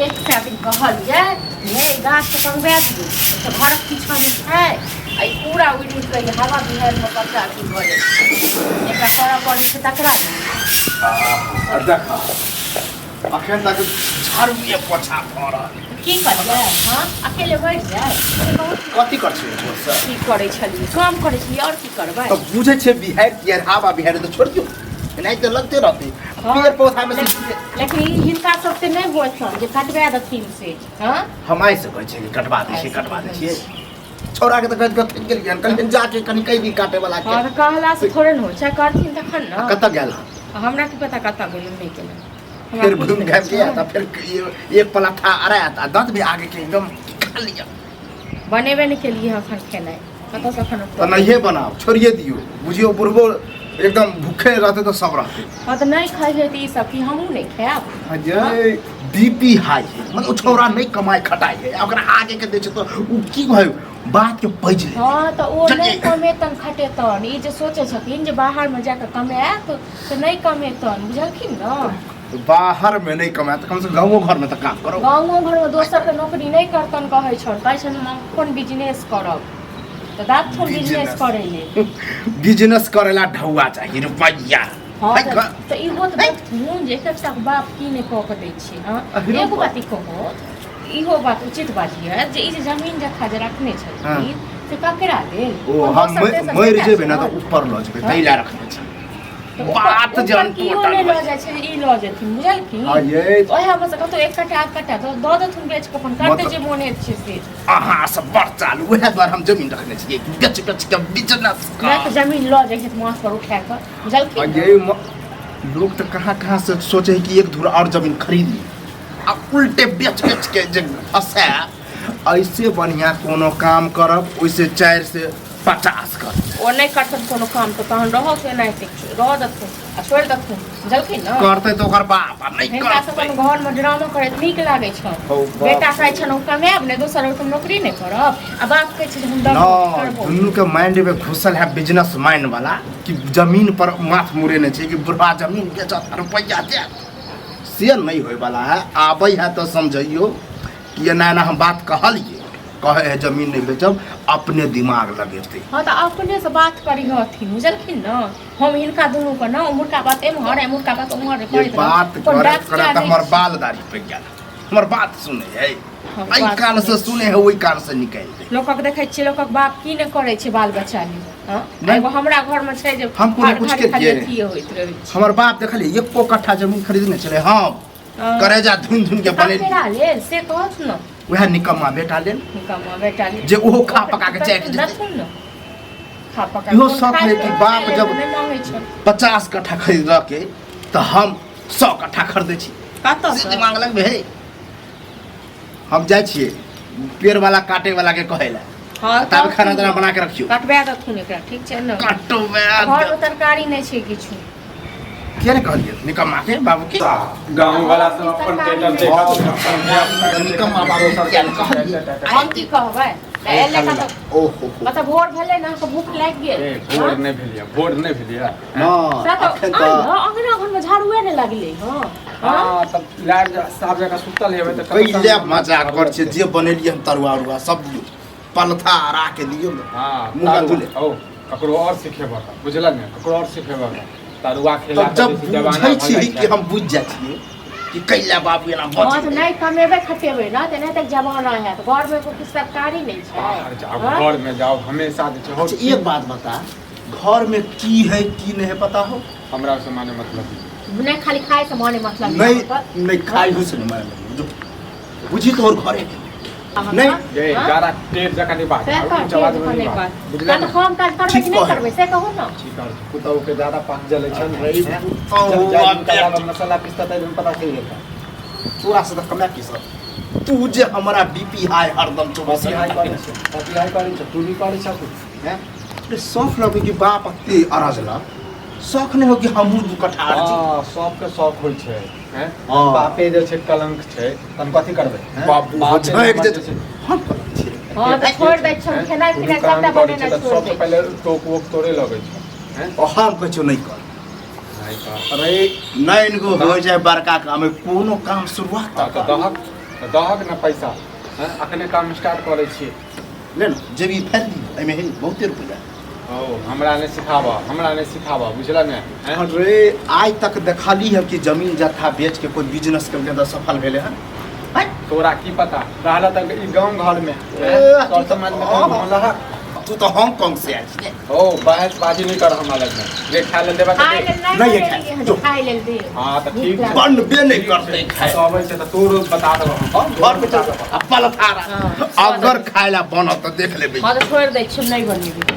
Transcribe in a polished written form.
एक सए दिन कहलियै हे ई गाछके टंगबा दियौ तऽ घरक पीछाँमे छै आ ई पूरा उड़ि उड़ि कऽ ई हवा बिहाड़िमे सबटा अथी भऽ जाइ छै। एकरा करऽ पड़ै छै तकरा ने। आ देख अखन तक झाड़ूए पोछा भऽ रहल। की करियै? हँ, अकेले बैठ जाय। कथी कर छियै भोरसँ? की करै छलियै? काम करै छलियै, आओर की करबै? तऽ बुझै छियै बिहाड़ि तिहाड़ि हवा बिहाड़ि तऽ छोड़ि दियौ, एनाहिते लगते रहतै पेड़ पौधा में। लेकिन ई हिनका सबके नहि होइ छनि जे कटबा देथिन से। हँ, हम आइ से कहै छियै कि कटवा दै छियै, कटवा दै छियै। छौड़ा के तऽ कहैत कहैत थाकि गेलियै हन। कहलियै जाके कनि कहि दी काटे वाला के। हँ, तऽ कहला से थोड़े ने होइ छै, करथिन तखन ने। कतऽ गेल हन? हमरा की पता कतऽ गेल, नहि गेल। हमरा फेर कुछ घूम नहि घाम के छै। आयत आ फेर एक पलाथा अरायत आ दत भी आगे के एकदम खा लिअ। बनेबे नहि केलियै हँ एखन खेनाइ, कतऽसँ एखन? तऽ नहिए बनाउ, छोड़िए दियौ। बुझियौ बुढ़बो एकदम भूखे रहतै तऽ सब रहतै। हँ, तऽ नहि खाइ छै तऽ ई सब की हमहूँ नहि खायब? अजय बीपी हाई है, मतलब ओ छौड़ा नहि कमाइ खटाइ है आ ओकरा आगे के दै छै तऽ ओ की कहै बात के पैज ले। हँ, तऽ ओ चलिए। नहि कमेतन खटेतन, ई जे सोचै छथिन जे बाहरमे जाकऽ कमायत, से नहि कमेतन, बुझलखिन ने? बाहर में नहीं कमाए तऽ कम से कम गाँवो घर में तऽ काम करो। गाँवो घरमे दोसरके नौकरी नहि करतन, कहै छन, कहै छन हम अपन बिजनेस करब, तऽ दाथुन बिजनेस Business। करै लेल। बिजनेस करे ला ढौआ चाहिए, रुपैया। हँ। है। तऽ इहो तऽ देखथुन जे एक एकटा बाप की नहि कऽ कऽ दै छै। हँ। अहिरो एगो बाप। बात ई कहू, इहो बात उचित बाजियै जे ई जे जमीन जथा जे रखने छथिन से ककरा लेल? ओ कोन हम दोसर तेसर मरि बेटा जेबै ने तऽ छनि? ऊपर लऽ जेबै, ताहि लए रखने छै। तऽ ऊपर- बात ऊपर जन कियो टोटल नहि लऽ होइ। जाइ छै, ई लऽ जेथिन, बुझलखिन? हँ ये। ओएह मे से कतौ एक कट्ठा आध कट्ठा दऽ दऽ देथुन बेच कऽ, अपन करतै मतलब- जे मोन हेत छै से। अहाँ सब बड़ चालू, उएह दुआरे हम जमीन रखने छियै, बेच बेच के बिजनेस। नहि तऽ जमीन लऽ जाइ छै माथ पर उठा कऽ, बुझलखिन? ये लोग तऽ कहाँ कहाँ से सोचे है कि एक धुर और जमीन खरीद ली आ उल्टे बेच बेच के जे फंसे। ऐसे बढ़िया कोनो काम करब, ओइसे 4 से 50 कर। ओ नहि करतन कोनो काम तऽ तहन रहऽ से एनाहिते रहऽ देथुन आ छोड़ि देथुन, बुझलखिन ने? करतै तऽ ओकर बाप आ नहि हिनका करतै। सबके घरमे ड्रामा करैत नीक लागै छनि। हौ बाप। बेटा कहै छनि हम कमायब नहि, दोसर ओहिठाम नौकरी नहि करब, आ बाप कहै छै जे हम दबो न करबो। दुनू के माइंड में घुसल है बिजनेस माइंड वाला कि जमीन पर माथ मुड़ेने छै कि बुढ़वा जमीन बेचत आ रुपैआ देत, से नहीं होय वाला है। आबै है तऽ समझैयो कि एना एना हम बात कहलिए, कहे है जमीन नहीं बेचब, अपने दिमाग लगेतै। हँ, तऽ अपने से बात करिहथिन, बुझलखिन ने? हम हिनका दुनू के ने उम्हरका बात एम्हर, एम्हरका बात उम्हर ये करैत रहब। बात अपन करैत डाक करैत किया हमर नहि बाल दाढ़ी पकि गेल। हमर बात सुने है? हम एहि बात कान से सुनै। सुने है, ओहि कान से निकालि दे। लोकक देखै छियै, लोकक बाप की नहि करै छै बाल बच्चा लेल। हँ, नहि। एगो हमरा घरमे छै जे हम कोनो हर कुछ घड़ी खाली केलियै? अथिये होइत रहै छै। हमर बाप देखलियै एको कट्ठा जमीन खरीदने छलै, हम हँ। करेजा धुनि धुनि के बनेलियै। ककरा लेल से कहत ने? वएह निकम्मा बेटा लेल। निकम्मा बेटा लेल। जे ओहो खा पका के चैक जेतै। देथुन ने खा पका। इहो कोन शौक खाय है कि लेल बाप नहि जब मांगै छै। 50 कट्ठा खरीदलकै तऽ हम 100 कट्ठा खरीदै छी। कतऽ से से? दिमाग लगबै है। हम जाइ छियै पेड़ वाला काटे वाला के कहै लए। हँ। तब खाना ताना बना के रखियौ। कटबा देथुन एकरा, ठीक छै ने? कटबै। घरमे तरकारी नहि छै किछु। किया ने कहलियै निकम्मा के बाबू के? गाँव वाला सब अपन टेटर देखत, अपन धिया-पुता के। निकम्मा बाबू के किया ने कहलियै? हम की कहबै? तऽ एलै कतऽ? ओहो। मतलब भोर भेलै ने, अहाँके भूख लागि गेल? ए, भोर नहि भेलियै, भोर नहि भेलियै। हँ। से तऽ अखन आइ तऽ ने अङ्गना घरमे झाड़ुए नहि लगलै। हँ हँ, तब लाइट साफ जगह सुतल हेबै तऽ कैले मजा कर छै जे बनेलियै हम तरुआ उरुआ सब दियौ, पलथा अरा के दियौ ने। हँ। मुँह तरुआ धुले। औ ककरो और सिखेबऽ, बुझलक ने? ककरो और सिखेबऽ तरुआ खेला। तब जब बुझै छी कि हम बुझि जाइ छियै कि कैला बाबू एना हँ, तऽ बजै। नहि कमेबै खटेबै ने तऽ नहि तक जमाना हैत। घरमे एको किछु तरकारी नहि छै। बाहर जाओ। हँ? घर में जाओ, हमेशा जे छै हौ। अच्छा, एक बात बता, घर में की है की नहीं है पता हो? हमरा से माने मतलब नहीं। नहि, खाली खाइ से माने मतलब। नहीं नहीं, खाई हो से नहीं माने, जो बुझी तोहर घरे के नहीं। ये ज्यादा टेढ़ जकाँ नहीं बात, ऊँच आवाज में नहीं बात, बुझले ने? हम काज करबै ठीक कि नहि कहै। करबै से कहू ने। ठीक है, पुतहु के ज्यादा पाक जलै छै ने। अरे हैं? पुतहु जब जाय आ दिन कलामे मसाला पिसता तै दिन पता चलि जेतै। तोरा से तऽ कमे की सब, तू जे हमरा बीपी हाई हरदम चौबीस। कथी हाइ करै छै? कथी हाइ करै छै? तू भी करै छह कुछ, हैं? अरे शौक लगै कि बाप अते अरजलक, शौक नहि हो कि हमहूँ दू कट्ठा अरजी। हँ, सबके शौक होइ छै, हैं? हँ। बापे जे छै कलंक छै तऽ हम कथी करबै, हैं? बाबू बापे झँकि हमर जेतै। जे छै हम कलंक छियै? हँ, तऽ छोड़ि दै छौ, हैं? खेनाइ कोनो पिनाइ काम सबटा करै छै बनेनाइ तऽ छोड़ि सबसँ दै। पहिले टोक वोक तोड़े लगै छै, हैं? ओ हम कहै छियौ नहि कर। नहि कर। अरे नैन गो हो जाए बड़का काम, कोनो काम शुरुआत हँ, तऽ तऽ दहक तऽ दहक ने पैसा। हैं, अखने काम स्टार्ट करै छियै। ले ने जेबी फाड़ि दी, एहिमे है बहुते रुपैआ। ओ हमरा नहि सिखाबऽ, हमरा नहि सिखाबऽ, बुझल ने? हैं? अरे आइ तक देखली है कि जमीन जथा बेच के कोई बिजनेस केलकै तऽ सफल भेलै हन? तोरा की पता रहला तऽ ई गाँव घर में ए, सर समाज में कहीं घुमलहक? तू तऽ हांगकांग से आयल छी। ओ बहस बाजी नहि कर हमरा लग में, जे खाय लेल देबा खाय तऽ लेल दे। नहि नहि बनेलियै खाय, हन, जो। खाय लेल दे। हाँ तऽ ठीक छै। बनबे नहि करतै खाय। तऽ अबै छै तऽ तोरो बता देबऽ हम। घर पे चल आ पलथारा। हाँ, अगर खाय ला बनत तऽ देख लेबै। हाँ तऽ छोड़ि दै छियै, हम नहि बनेबै।